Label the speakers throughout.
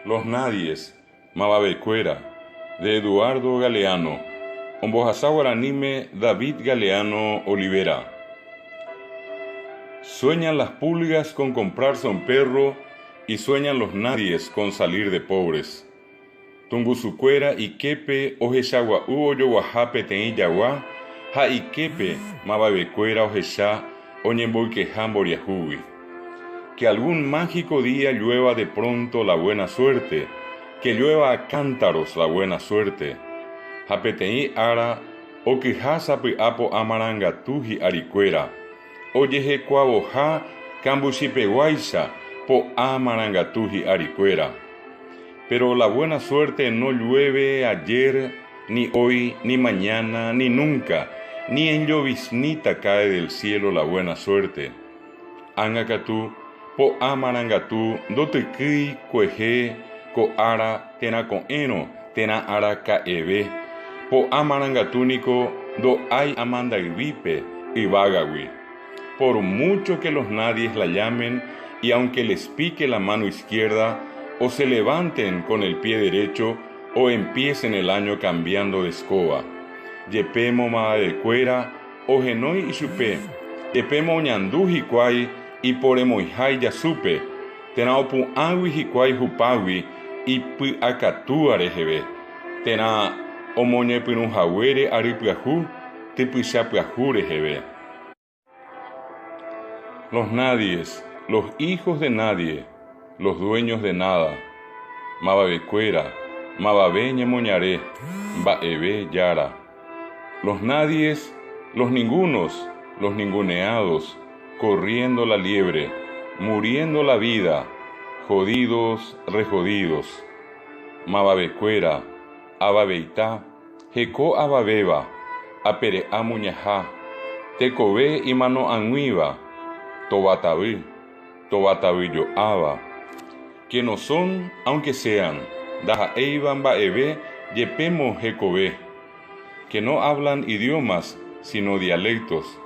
Speaker 1: Los Nadies, Mavavekuéra, de Eduardo Galeano, ombohasa guaraníme David Galeano Olivera. Sueñan las pulgas con comprarse un perro y sueñan los nadies con salir de pobres. Tungusukuéra iképe ohechagua'u ojoguaha peteĩ jagua ha iképe mavavekuéra ohecha oñemboykeha mboriahúgui. Que algún mágico día llueva de pronto la buena suerte, que llueva a cántaros la buena suerte. Ha peteĩ ára okyha sapy'a po'a marangatu hi'arikuéra, ojehekuavoha kambuchipeguáicha po'a marangatu hi'arikuéra. Pero la buena suerte no llueve ayer, ni hoy, ni mañana, ni nunca, ni en lloviznita cae del cielo la buena suerte. Ág̃a katu, po'a marangatu ndotykýi kuehe ko ára térã ko'ẽrõ térã araka'eve. Po'a marangatu niko ndo'ái amandayvípe yvágagui. Por mucho que los nadies la llamen y aunque les pique la mano izquierda o se levanten con el pie derecho o empiecen el año cambiando de escoba. Jepémo mavavekuéra ohenói ichupe, jepémo oñandu hikuái iporemoiha ijasúpe, térã opu'ãgui hikuái hupágui ipy'akatúva reheve, térã omoñepyrũhaguére ary pyahu typycha pyahu reheve. Los nadies, los hijos de nadie, los dueños de nada, mavavekuéra, mavave ñemoñare, mba'eve jára. Los nadies, los ningunos, los ninguneados, corriendo la liebre, muriendo la vida, jodidos, rejodidos. Mavavekuéra, avaveita, Heko avavéva, apere'a muñaha, tekove imano'ag̃uíva, tovatavy, tovatavyjo'áva. Que no son, aunque sean, ndaha'éiva mba'eve jepémo hekove. Que no hablan idiomas, sino dialectos,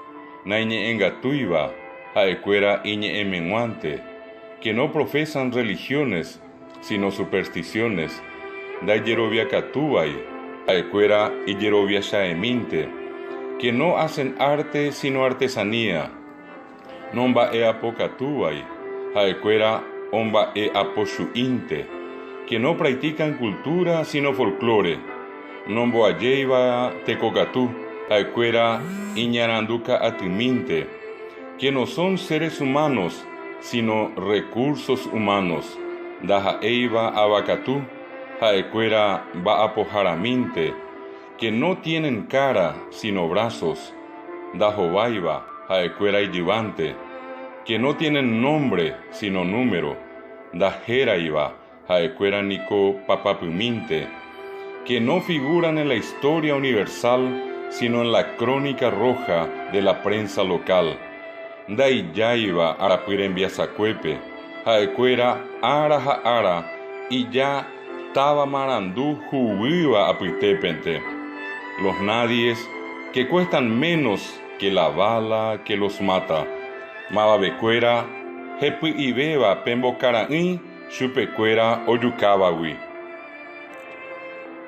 Speaker 1: naiñe'ẽngatúiva, ha'ekuéra iñe'ẽmeg̃uánte. Que no profesan religiones, sino supersticiones, ndaijeroviakatúvai, ha'ekuéra ijeroviacha'emínte, que no hacen arte sino artesanía, nomba'eapokatúvai, ha'ekuéra omba'eapochu'ínte, que no practican cultura sino folklore, nomboajéiva tekokatu, ha'ekuéra iñaranduka'atymínte, que no son seres humanos sino recursos humanos, ndaha'éiva avakatu, ha'ekuéra mba'apoharamínte, que no tienen cara sino brazos, ndahováiva ha'ekuéra ijyvánte, que no tienen nombre sino número, ndahéraiva ha'ekuéra niko papapymínte, que no figuran en la historia universal sino en la crónica roja de la prensa local, ndaijáiva arapy rembiasakuépe, ha'ekuéra ára ha ára ija táva marandu huguýva apytépente. Los nadies que cuestan menos que la bala que los mata, mavavekuéra hepy'ivéva pe mbokara'ỹi chupekuéra ojukávagui.